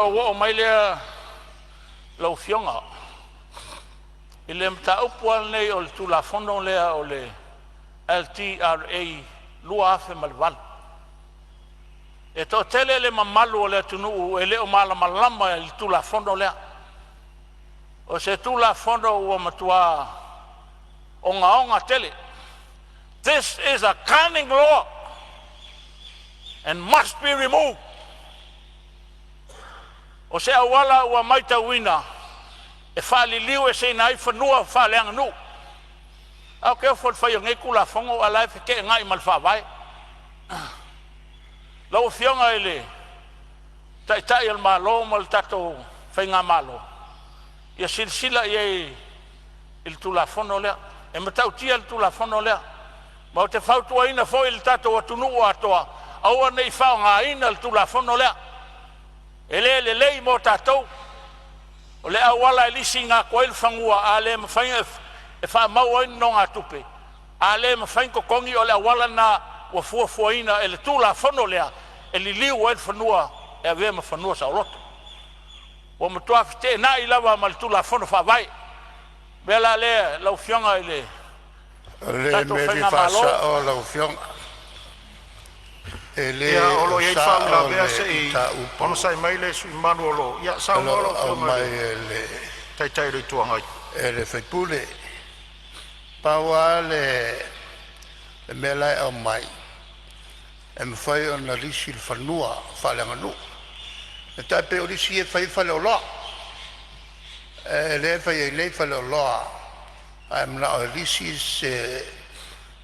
ou oo mai lea lau Afioga i le mataupu lava lenei o le Tulafono lea o le LTRA 2008. E toatele le mamalu o le atunuu e le o malamalama i le Tulafono lea. O se Tulafono ua matua ogaoga tele. This is a cunning law and must be removed. O se auala ua matauina e faaliliueseina ai fanua faaleaganuu. Ae ou te ofo i le fai o nei Tulafono a o la e feteenai ma le Faavae. Lau Afioga i le Taitai o le Malo ma le tatou faigamalo, ia silasila i ai i le Tulafono lea. E matautia le Tulafono lea, ma ou te fautuaina foi le tatou atunuu atoa, aua ne i faaaogaina le Tulafono lea, e le lelei mo tatou. O le auala e lisiina atu ai le fanua a le mafai ona e faamau ai nonogatupe, a le mafai ona totogi, o le auala lena ua fuafuaina e le Tulafono lea e liliu ai le fanua e avea ma fanua saoloto. Ua matua feteenai lava ma le Tulafono Faavae. O le mea la lea lau Afioga i le O le tatou mea e fia faigamalo, faasao lau Afioga, e le Ia, o lo o o i ai sao faauilavea, le se i mataupu onosai mai le sui usufono mamalu o lo o… Ia, o lo saunoa o lau Afioga i aumai le e le Taitai o le Itu Agai. e le sui usufono. Pau lava le mea la e aumai, e mafai ona lisi le fanua faaleaganuu. E tai pei o lisi ia e fai ai faleoloa. O lea e fai ai nei faleoloa, a e manao e lisi se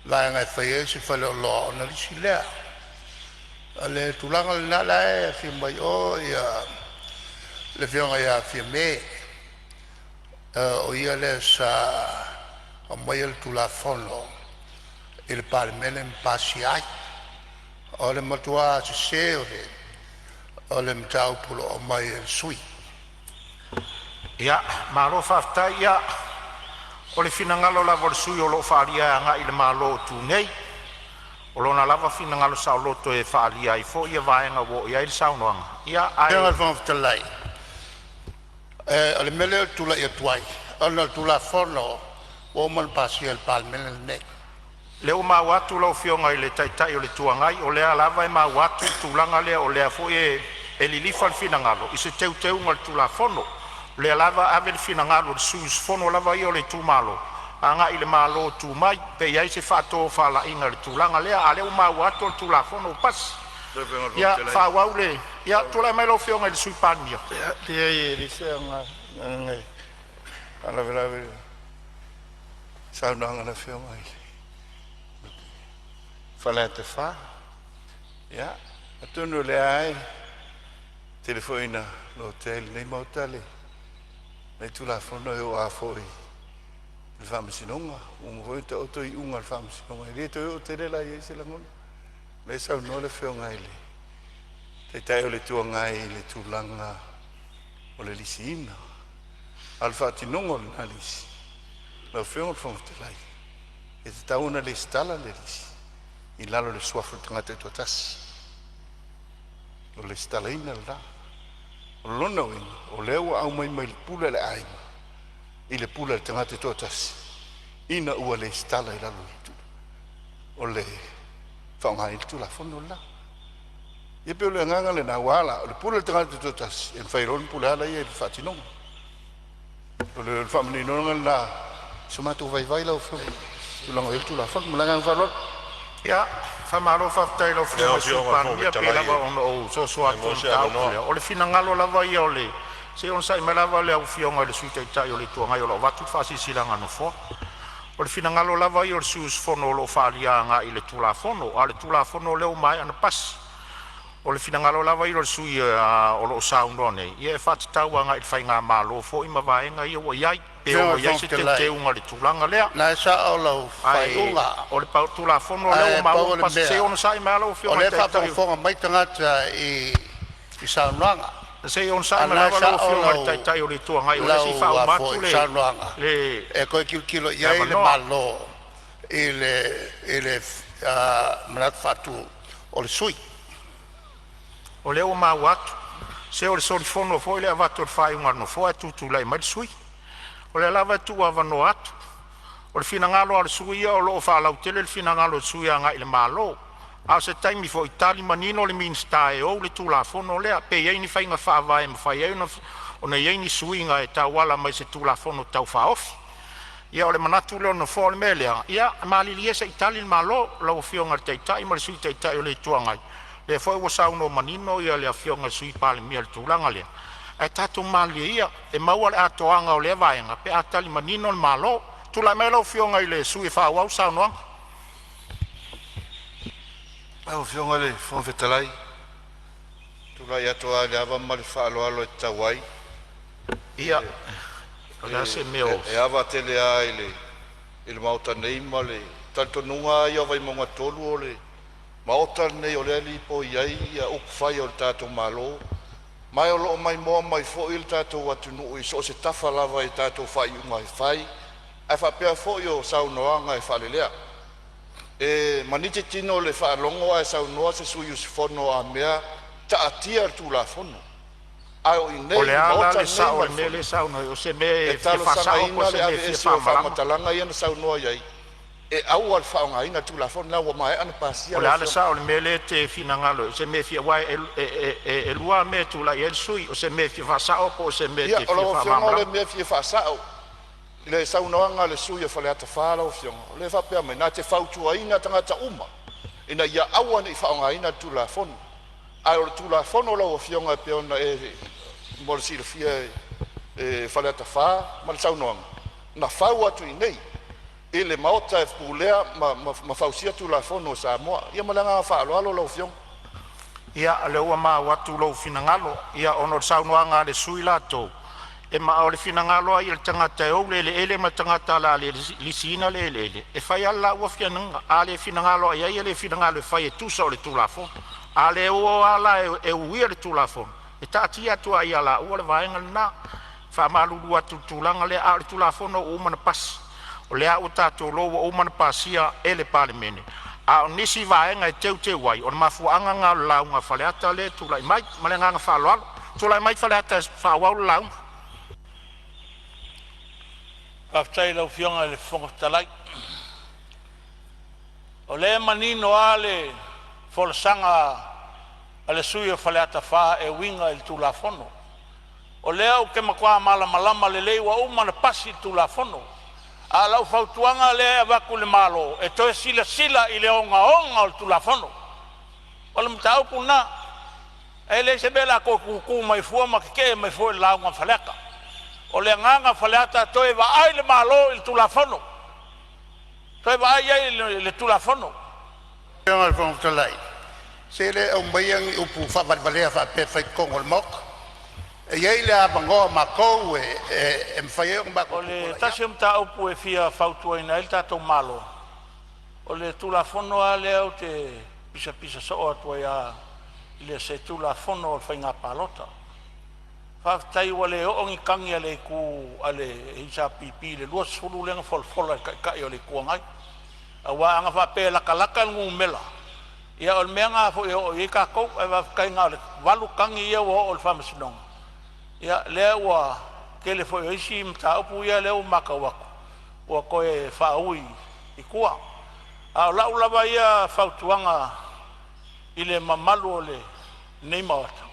vaega e fai ai se faleoloa ona lisi lea. O le tulaga lena, o la e afio mai o le afioga ia Fiame, o ia lea sa aumaia le Tulafono i le Palemene ma pasia ai. O le matua sese o le mataupu o lo o aumai e le sui usufono. Ia, malo faafetai. Ia, o le finagalo lava o le sui usufono o lo o faaalia agai i le Malo o tu nei. O lona lava finagalo saoloto e faaalia ai foi vaega ua oo i ai le saunoaga. Ia, Lau Afioga i ae le Fofoga Fetalai, o le mea lea ou te tulai atu ai, ona o le Tulafono ua uma ona pasia e le Palemene lenei. O lea ua maua atu lau Afioga i le Taitai o le Itu Agai, o lea lava e maua atu le tulaga lea, o lea foi e lilifa le finagalo i se teuteuga o le Tulafono. O lea lava e ave le finagalo o le sui usufono lava ia o le itumalo agai i le Malo o tu mai, pe i ai se faatofalaiga i le tulaga lea, a o lea ua maua atu o le Tulafono ua pasi. Ia faaauau le… Ia, tulai mai lau Afioga i le Sui Palemia. Leai e leai se agaga e faalavelave i le saunoaga a le Afioga ia Faleata 4. Ia, atonu o lea lava e tele foi ina lotea i lenei Maota lenei Tulafono, e oo lava foi i le Faamasinoga. Ua uma foi ona taoto iuga a le Faamasinoga, e le toe oo tele la i ai se lagona. O lea e saunoa le Afioga i le Taitai o le Itu Agai i le tulaga o le lisiina, a o le faatinoga o lena lisi lau Afioga i le Fofoga Fetalai, e tatau ona resitala le lisi i lalo o le suafa o le tagata e toatasi. O le resitalaina lena. O lona uiga o lea ua aumai mai le pule a le aiga i le pule a le tagata e toatasi ina ua resitala i lalo o le faaaogaina o le Tulafono le la. Ia pei o le agaga lena, ua ala o le pule a le tagata e toatasi e mafai loa ona pule lava ia i le faatinoga. O le faamaninoga lena o so matou vaivai lau Afioga i le tulaga o i ai le Tulafono. Ma le agaga faaaloalo. Ia, faamalo faafetai i lau Lau Afioga i le Sui Afioga i le Fofoga Palemia. E pei Fetalai, lava ona ou soso pe atu i maua le se mataupu avanoa. lea, o le finagalo lava ia o le… Se i onosai mai lava lau Afioga i le Sui Taitai o le Itu Agai o lo o avatu le faasilasilaga a le Nofoa. O le finagalo lava ia o le sui usufono o lo o faaalia agai le Tulafono, a o le Tulafono lea ua maea ona pasi. O le finagalo lava ia o le sui usufono o lo o saunoa nei, ia e faatatau agai i le faigamalo foi ma vaega ia ua i ai, pe Lau Afioga ono i le i ai Fofoga se Fetalai, teuteuga i le tulaga lea. o lena e sao lau Ae faaiuga, o le Tulafono lea ua ae maua pau ua o le pasi. Se i mea onosai mai lava lau o Afioga i lea le e Taitai. faafogafoga mai tagata i saunoaga. Se i A onosai o mai lena e lava lau sao Afioga i le Taitai o le Itu Agai o lea se i lau faauma atu le saunoaga, e toe tilotilo i le ai le avanoa. Malo i le manatu faatu o le sui. O lea ua maua atu, Se o le solifono foi le avatu o le faaiuga a le Nofoa ae tutulai mai le sui usufono. O lea lava e tuuavanoa atu. O le finagalo lava o le sui usufono ia o lo o faalautele le finagalo o le sui usufono agai i le Malo, a o se taimi foi tali manino le Minisita e ou le Tulafono lea, pe i ai ni faiga faavae e mafai ai ona i ai ni suiga e tauala mai i se Tulafono Tau Faaofi. Ia o le manatu lea o le Nofoa. O le mea lea, ia malilie ia se i tali le Malo, lau Afioga i le Taitai ma le Sui Taitai o le Itu Agai, lea foi ua saunoa manino le Afioga i le Sui Palemia i le tulaga lea, ae tatou malilie ia e maua le atoaga o lea vaega pe a tali manino le Malo. Tulai mai lau Afioga i le sui usufono e faaauau le saunoaga. Lau Afioga i le Fofoga Fetalai, ou te tulai atu lava i le ava ma le faaaloalo e tatau ai. Ia, o le a se mea o… E ava tele lava i le Maota nei ma le talitonuga lava ia o Vaimauga 3, o le Maota lenei o lea e lipoi ai upufai o le tatou Malo, ma o lo o maimoa mai foi le tatou atunuu i so o se tafa lava i a tatou faaiuga fai ae faapea foi o saunoaga e faalelea. E maniti tino i le faalogo ae saunoa se sui usufono a mea taatia le Tulafono, a o i O inei i le le a la Maota le lenei sao o ma le le mea Fono, lea e saunoa ai? O se mea e e fia faasao po o talosagaina se le mea e fia aveese o faamalamalama? faamatalaga ia na saunoa i ai e aua le faaaogaina le Tulafono lena ua maea ona pasia O le lau a le Afioga. sao o le mea lea e te finagalo ai? O se mea e fia… aua e lua lava mea e tulai ai le sui usufono, o se mea e fia faasao po o se mea e Ia te o fia lau Afioga o le faamalamalama. mea e fia faasao i le saunoaga a le sui usufono o Faleata 4 lau Afioga, o lea e faapea mai na te fautuaina tagata uma ina ia aua nei faaaogaina le Tulafono. Ae o le Tulafono lau Afioga e pei ona e mo le silafia e Faleata 4 ma le saunoaga, na fau atu i inei i le Maota e Pulea ma Fausia Tulafono a Samoa. Ia ma le agaga faaaloalo lau Afioga. Ia, o lea ua maua atu lou finagalo, ona o le saunoaga a le sui usufono latou, ma o le finagalo lava ia o le tagata e ou le eleele ma le tagata o le a le lisiina le eleele, e fai lava le laua finagalo. A le finagalo lava i ai e le finagalo e fai e tusa o le Tulafono. A le o lava la e uia le Tulafono, e taatia atu lava ia laua le vaega lena. E faamalulu atu i le tulaga lea, a o le Tulafono ua uma ona pasi, o lea ua tatou iloa ua uma ona pasia e le Palemene. A o nisi vaega e teuteu ai, o le mafuaaga lena o le lauga a Faleata lea e tulai mai. Ma le agaga faaaloalo. Tulai mai Faleata e faaauau le lauga. Faafetai i lau Afioga i le Fofoga Fetalai. O lea e manino lava le folasaga a le sui usufono o Faleata 4 e uiga i le Tulafono. O lea ou te matua malamalama lelei ua uma ona pasi le Tulafono. A o lau fautuaga lea e avatu i le Malo, e toe silasila i le ogaoga o le Tulafono. O le mataupu lena. E leai se mea o le a toe tutu mai ai fua ma tetee mai fua i le lauga a Faleata. O le agaga o Faleata, toe vaai le Malo i le Tulafono, toe vaai i ai i le Tulafono. Lau Afioga i le Fofoga Fetalai, se le aumaia ni upu faavalevalea faapea e fai i totonu o le Maota. E i ai le avanoa o matou e mafai ai ona matou O le tutuulai tasi atu. o mataupu e fia fautuaina ai le tatou Malo, o le Tulafono lava lea ou te pisapisa soo atu ai lava i se Tulafono o le Faiga Palota. Faafetai ua le oo ni tagi a le itu a le HRPP i le 20 lea na folafola e le Taitai o le Itu Agai. Aua ana faapea e latalata le numera, ia o le mea lena foi e oo i ai tatou, ae faafetai na o le 8 tagi ia ua oo i le Faamasinoga, ia lea ua tele foi o isi mataupu ia lea ua matau atu ua toe faaui i tua. A o lau lava ia fautuaga i le mamalu o lenei Maota,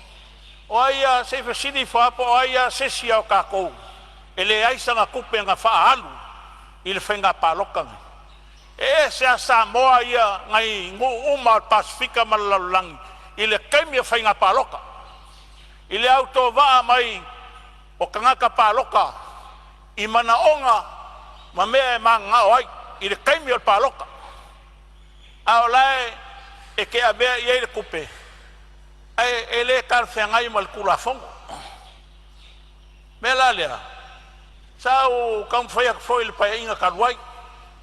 o ai lava, se i fesili ifo lava po o ai lava se isi o tatou e leai sana tupe na faaalu i le faiga palota nei. E ese lava Samoa ia nai nuu uma o le Pasefika ma le lalolagi i le taimi o faiga palota, i le autovaa mai o tagata palota i manaoga ma mea e mananao ai i le taimi o le palota. A o la e te avea i ai le tupe ae e le talafeagai ma le Tulafono. O le mea la lea, sa ou taumafai atu foi i le Paeaiga talu ai,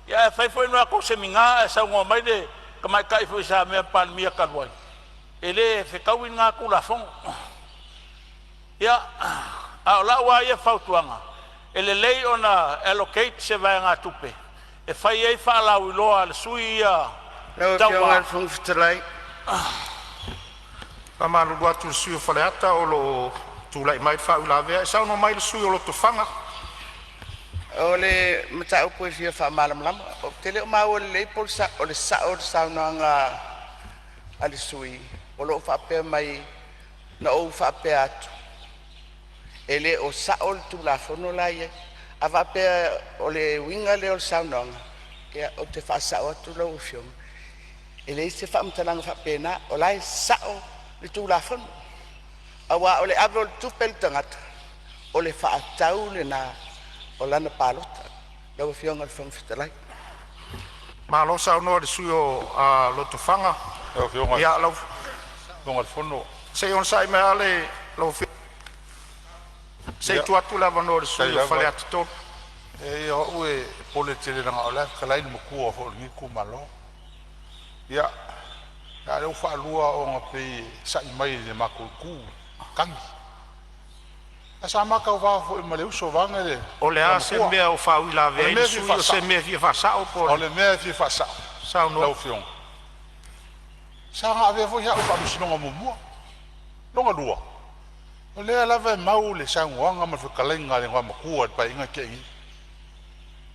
ae fai foi le matou Semina ae saunoa mai le tamaitai foi sa avea ma Palemia talu ai, e le fetaui lena Tulafono. Ia, a o lau lava ia fautuaga, e lelei ona allocate se vaegatupe e fai ai faalauiloa a le sui ia Lau Afioga i tauva. le Fofoga Fetalai, Faamalulu atu i le sui usufono mo Faleata o lo o tulai mai le faauilavea. Saunoa mai le sui usufono mo Lotofaga. O le mataupu e fia faamalamalama, ou te le o maua lelei po o le sao o le saunoaga a le sui usufono o lo o faapea mai, na ou faapea atu e le o sao le Tulafono la e i ai. A faapea o le uiga lea o le saunoaga, ia ou te faasao atu lau Afioga, e leai se faamatalaga faapena, o la e sao le Tulafono. Aua o le ave o le tupe i le tagata, o le faatau lena o lana palota. Lau Afioga i le Fofoga Fetalai. Malo saunoa i le sui usufono mo Lotofaga. Lau Afioga i Ia, le Fofoga o le Fono. Se i onosai mai lava se i Ia, tuu atu le avanoa i le sui faafetai usufono mo lava. Faleata 3. E o au e popole tele leaga o la e fetalai le matua foi o lenei itumalo. Ia, a o lea ua faalua ona pei e sa'i mai i le matou itu tagi. Ae sa ma tauva foi ma le uso vaeane le O le a se Igoamatua. mea o O faauilavea le ai le mea e fia sui usufono, o se faasa'o, mea e fia faasa'o po o o le le mea e fia faasa'o saunoa. lau Afioga, sa na avea foi au i le faamasinoga muamua. Lona lua, o lea lava e mau le saunoaga ma le fetalaiga a le Igoamatua i le Paeaiga na tea nei.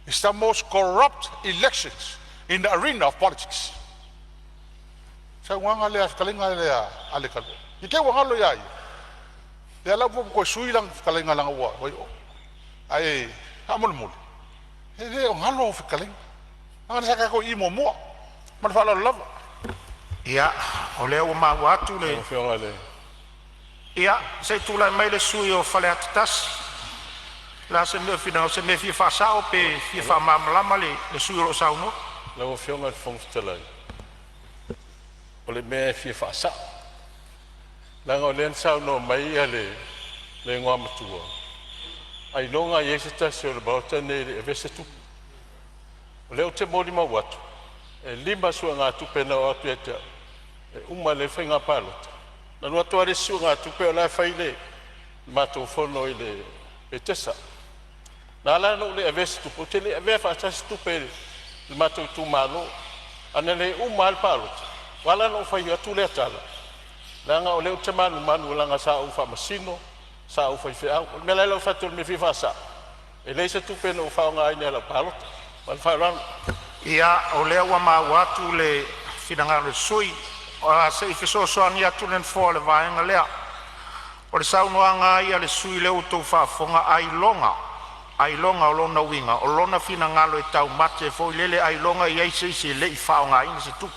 It's the most corrupt elections in the arena of politics. Saunoaga lea, fetalaiga lea a ne i te i ua galo ia ia, lea la ua toe sui lana fetalaiga leaga ua Ae faamolemole, e le o galo au fetalaiga, leaga sa tatou i i muamua. Ma le faaaloalo lava. Ia, o lea ua maua atu Lau le… Afioga i le Ia, se i tulai mai le sui usufono mo Faleata 1. O le a se mea o e finagalo ai, o se mea e fia faasao pe fia faamalamalama le sui usufono o lo o saunoa? Lau Afioga i le Fofoga Fetalai, o le mea e fia faasao, leaga o lea na saunoa mai le Igoamatua, ailoga e i ai se tasi o le Maota lenei e le i avea se tupe. O lea ou te molimau atu, e 5 suegatupe na oo atu ia te au e uma lelei le faiga palota, ona alu atu lava lea i le isi suegatupe o la e fai le matou fono i le Petesa. Na ala ona ou le avea se tupe, ou te le i avea faatasi se tupe i le matou itumalo. Ana le uma lava le palota, ua ala la ona ou fai atu lea tala, leaga o lea ou te manumanu leaga sa ou faamasino, sa ou faifeau. O le mea la lea ou te fai atu ai o le mea e fia faasao, e leai se tupe na ou faaaogaina i lau palota. Ma le faaaloalo. Ia, o lea ua maua atu le finagalo o le sui usufono. Se i fesoasoani atu le Nofoa i le vaega lea. O le saunoaga lava ia a le sui usufono lea ua outou faafofoga, ailoga, ailoga, o lona uiga o lona finagalo e taumate foi lele ailoga e i ai se isi e le i faaaogaina se tupe.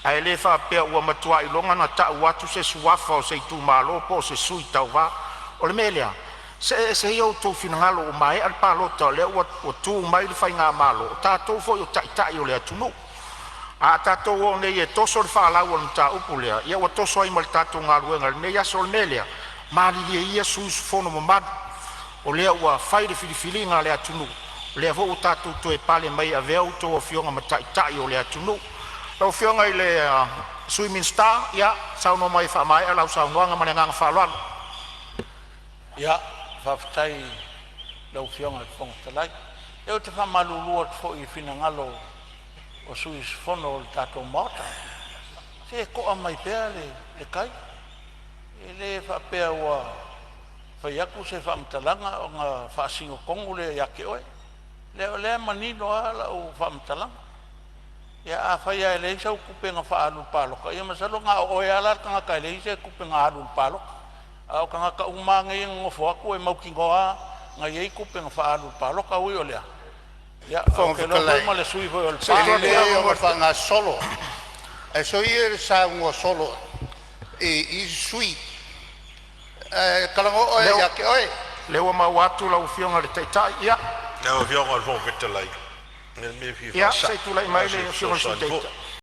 Ae le faapea ua matua iloga ona tau atu se suafa o se itumalo po o se sui tauva. O le mea lea, see ese ia outou finagalo ua maea le palota o lea ua tu mai le faigamalo, o tatou foi o taitai o le atunuu. A tatou o nei e toso le faalau o le mataupu lea, ia ua toso ai ma le tatou galuega i lenei aso. O le mea lea, malilie ia sui usufono mamalu, o lea ua fai le filifiliga a le atunuu, o lea foi ua tatou toe pale mai e avea outou afioga ma taitai o le atunuu. Lau Afioga i le Sui Minisita, saunoa mai e faamaea lau saunoaga. Ma le agaga faaaloalo. Ia, faafetai i lau Afioga i le Fofoga Fetalai. Ia ou te faamalulu atu foi i finagalo o sui usufono o le tatou Maota, se to'a mai pea le tai. E le faapea ua fai atu se faamatalaga ona faasino tonu lea ia te oe. Leai o lea e manino lava lau faamatalaga. Ia afai lava e leai sau tupe na faaalu i le palota, ia masalo na o oe lava la le tagata e leai se tupe na alu i le palota. A o tagata uma lava nei e nonofo atu e mautinoa lava na i ai tupe na faaalu i le palota. Ui o lea, ia ou Fofoga te iloa foi Fetalai, ma le sui usufono foi o Se i e tuu Lepa. atu le lelei ona avanoa faagasolo, ae soia le saunoa solo i isi sui usufono. Ae talanoa oe lea ia te oe. lea ua maua atu lau Afioga i le Taitai. Ia, Lau Afioga i le Fofoga Fetalai, o le mea e fia se faasa'o, i tulai na mai o se le Afioga i le Sui fesoasoani foi. Taitai.